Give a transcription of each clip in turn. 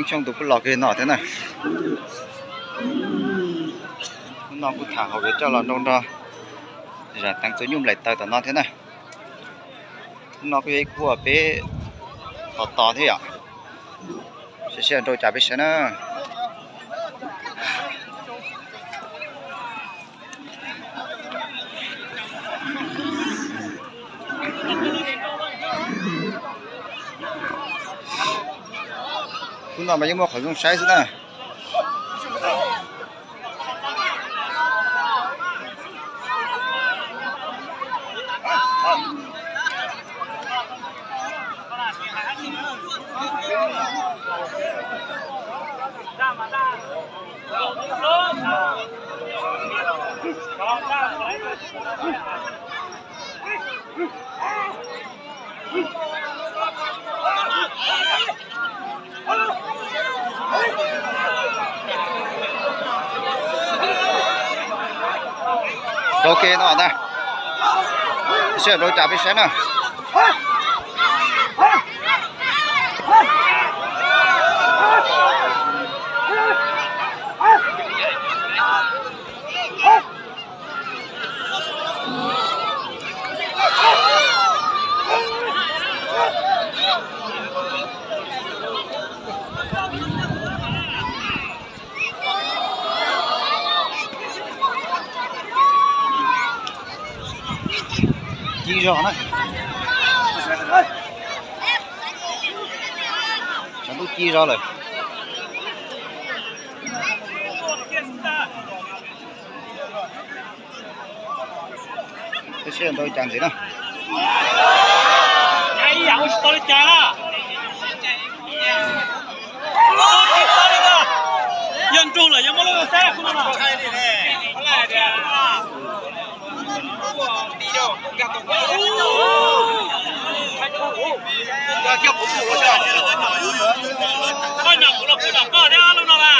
Xyoo tus kuj los kiag no thiab na. Hnub no kuj tham hauv kev coj los nrog nrog zam teev txua nyuj nplaim taws tom no thiab na. Hnub no kuj yog ib khub uas peb tos tos thiab yom. Sawv daws nrog cav peb saib na. Hnub no mas yeej muaj qhov zoo saib xwb na. Rau kev no ntag, sawv daws rau cav peb saib na. Ci zog na. Tshav ntuj ci zog lawm. Peb sawv daws nrog cav ntxiv na. Ib yam ua tsis tau li cas na. Tsis tau li cas. Yog nrug lawm yog muab lub saib kuv no na. Koj nyom kuv los kuv nyom koj thiab lub no na.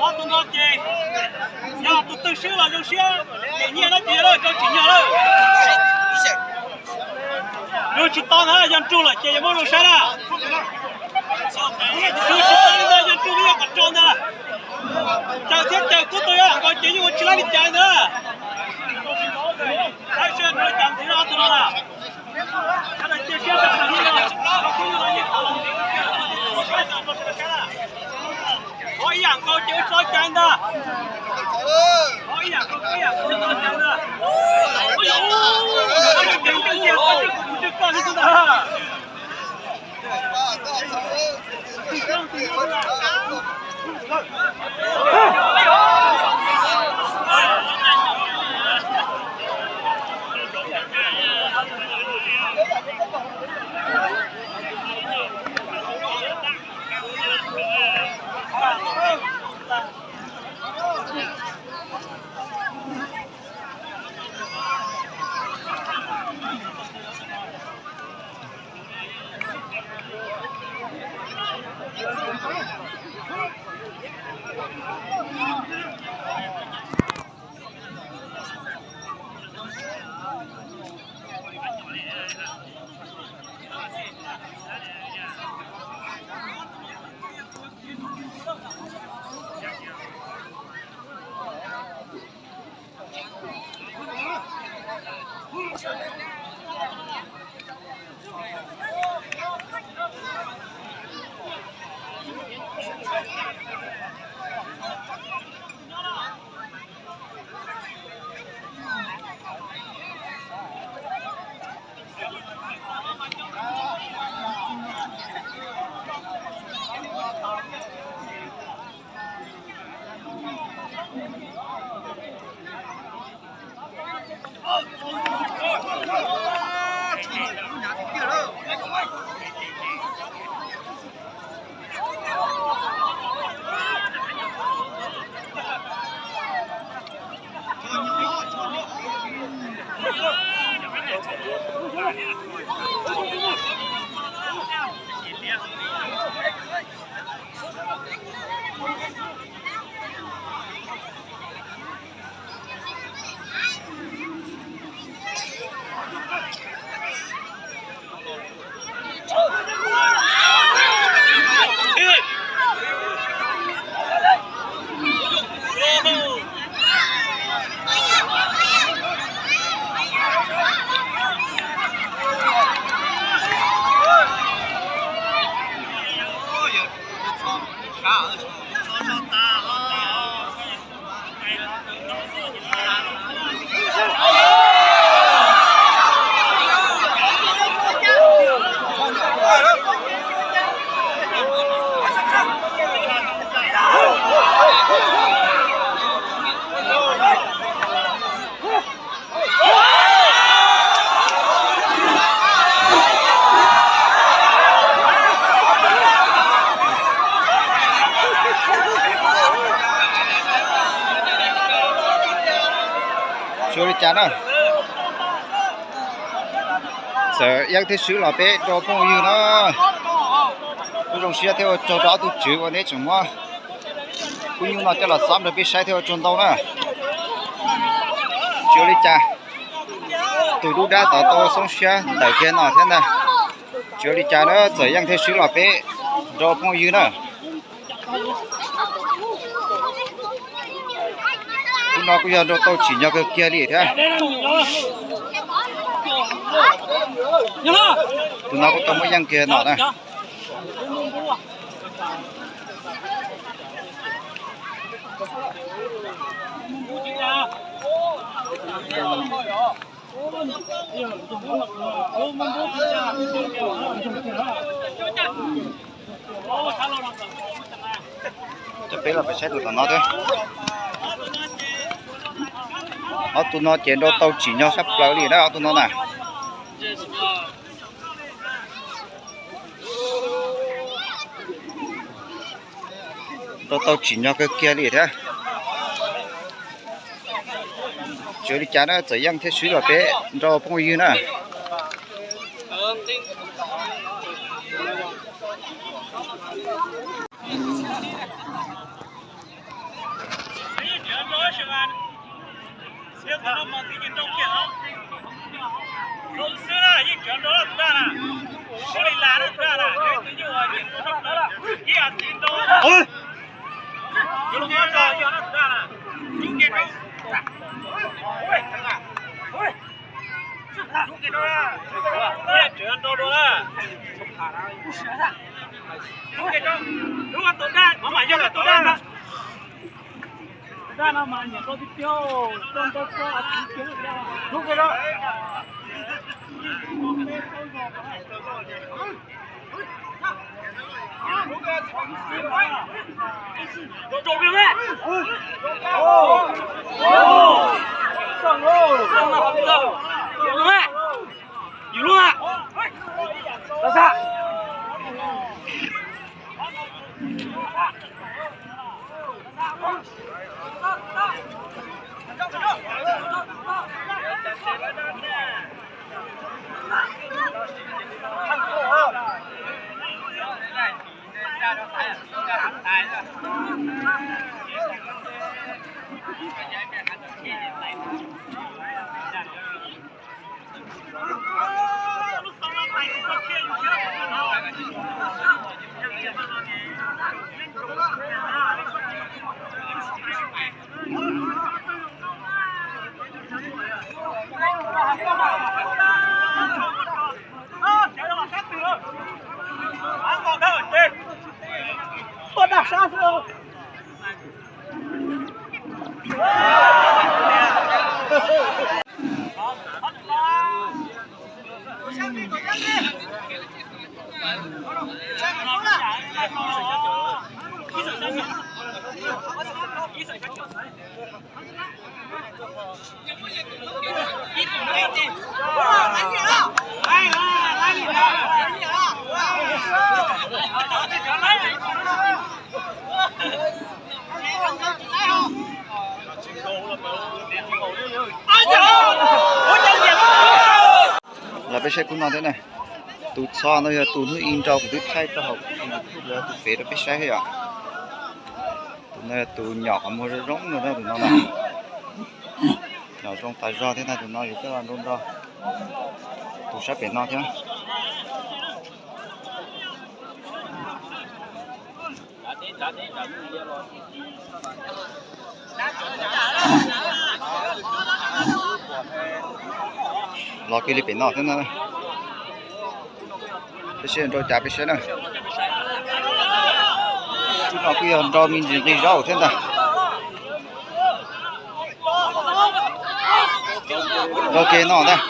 Ob tug no ces yog tus twg swb los zoo siab ces nyiaj na, ces yog lawm rau tsim nyog lawm. Zoo tsis tau ntag, yog nrug lawm ces yog muab zoo saib na. Zoo tsis tau li ntawd, yog nrug yog kom rau ntag. Caws thiab caws kub tau yam nkaus ces yeej ua tsis laib li cas ntag. Saib seb nrug cav ntxiv ob tug no na. Ua ib yam nkaus ces ua tsis laib li cas ntag. Ua ib yam nkaus, ua ib yam nkaus ua tsis laib li cas ntag. Tsis ua li cas na. Txawm yeej thiab swb los peb nrau phooj ywg na. Kuj zoo siab thiab ua tsaug rau ob tug tswv uas neb tseem muab khub nyuj no coj los xob rau peb saib thiab ua tsaug ntau na. Tsis ua li cas, tus dub dab tod tau xoob siab ntawm kiag no thiab ntag. Tsis ua li cas na, txawm yeej thiab swb los peb nrau phooj ywg na. Tus no kuj yog nrau tau tsim nyog kawg kiag li thiab. Tus no kuj tau muab yeej kiag no na. Cov peb los peb saib tus tom no thiab. Ob tug no ces nrau tau tsim nyog sab plaws li na ob tug no na. Nrau tau tsim nyog kawg kiag li thiab. Tsis ua li cas na, txawm yeej thiab swb los peb nrau phooj ywg na. Los peb saib kub no thiab na. Tus txho no yog tus hnub ib nrau kuv twb thaij rau hauv YouTube, tus fev rau peb saib thiab yom. Tus no yog tus nyom qhov muag zoo zoo no, tus no na. Nyom zoo tas zog thiab na, tus no yus coj los nrau nrog tus sab pem no thiab. Los kiag li pem no thiab na. Peb saib nrau cas peb saib na. Tus no kuj yog nrau me ntsis nqi zaub thiab ntag. Nrau kiag no ntag.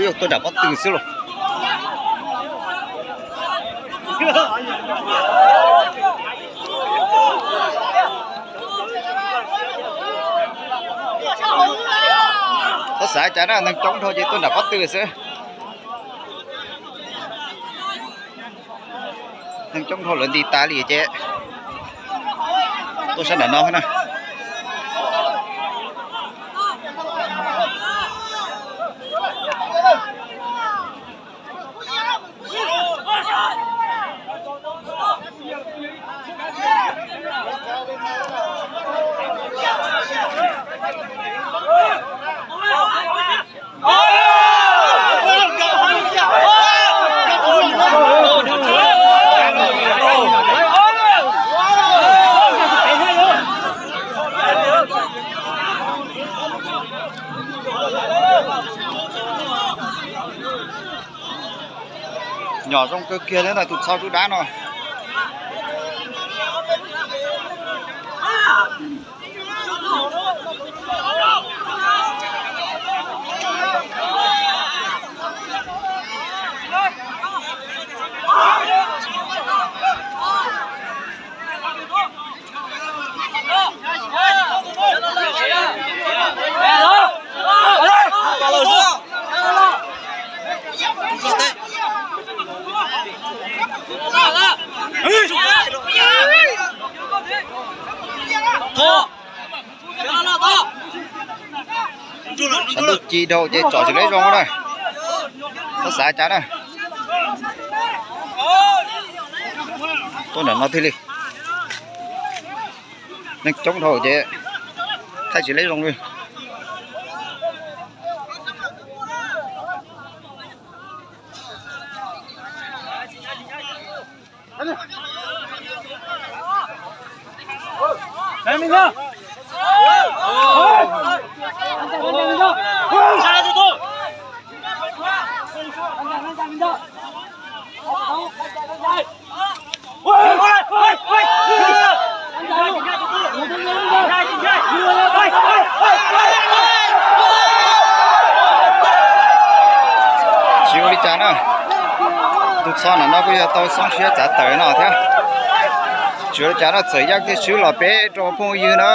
Ub, tuaj nram pob tw xwb lauj. Txhob xav cas na, neeg coob dhau ces tuaj nram pob tw xwb. Neeg coob dhau lawv nti tas li ces tuaj sab nram no na. Nyom zoo kawg kiag li ntag tus txho dub dab no. Sab ntuj ci dhau ces tsom tsis leb zoo na. Txhob xav cas na. Tuaj nram no thiaj li. Neeg coob dhau ces thaij tsis leb zoo li. Tsis ua li cas na, tus txho nram no kuj yog tau xoob siab txav tawm no thiab. Tsis ua li cas na, txawm yaj thiaj swb los peb rau phooj ywg na.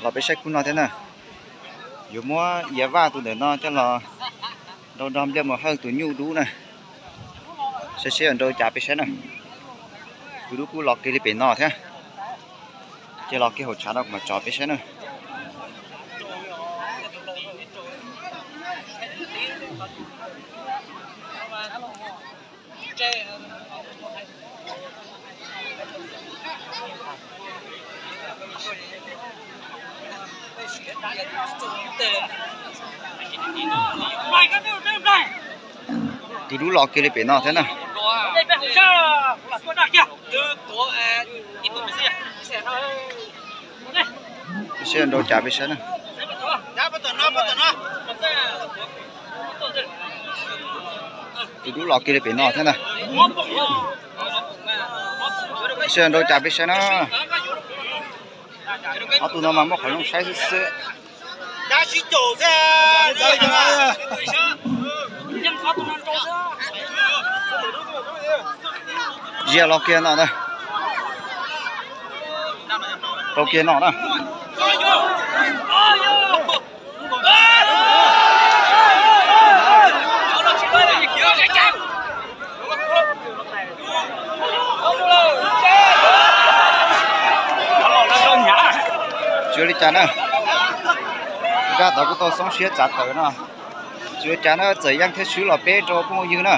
Los peb saib kub no thiab na. Yuav muab Iav Vaj tus ntawm no coj los nrau nrog Npliaj Mus Hawj tus nyuj dub na. Saib seb yuav nrau cas peb saib na. Tus dub kuj los kiag li pem no thiab. Ces los kiag hauv tshav no kuv mam tso peb saib na. Tus dub los kiag li pem no thiab na. Peb seb nrau cas peb saib na. Tus dub los kiag li pem no thiab ntag. Peb seb nrau cas peb saib na. Ob tug no mas muab qhov zoo saib xwb xwb. Zias los kiag no ntag. Rau kiag no na. Tsis ua li cas na. Tus dab tod kuj tau xoob siab txav tawm no. Tsis ua cas na, txawm yeej thiab swb los peb rau phooj ywg na.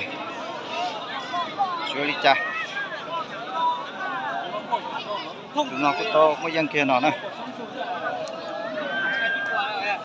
Tsis ua li cas. Tus no kuj tau muaj yeej kiag no na.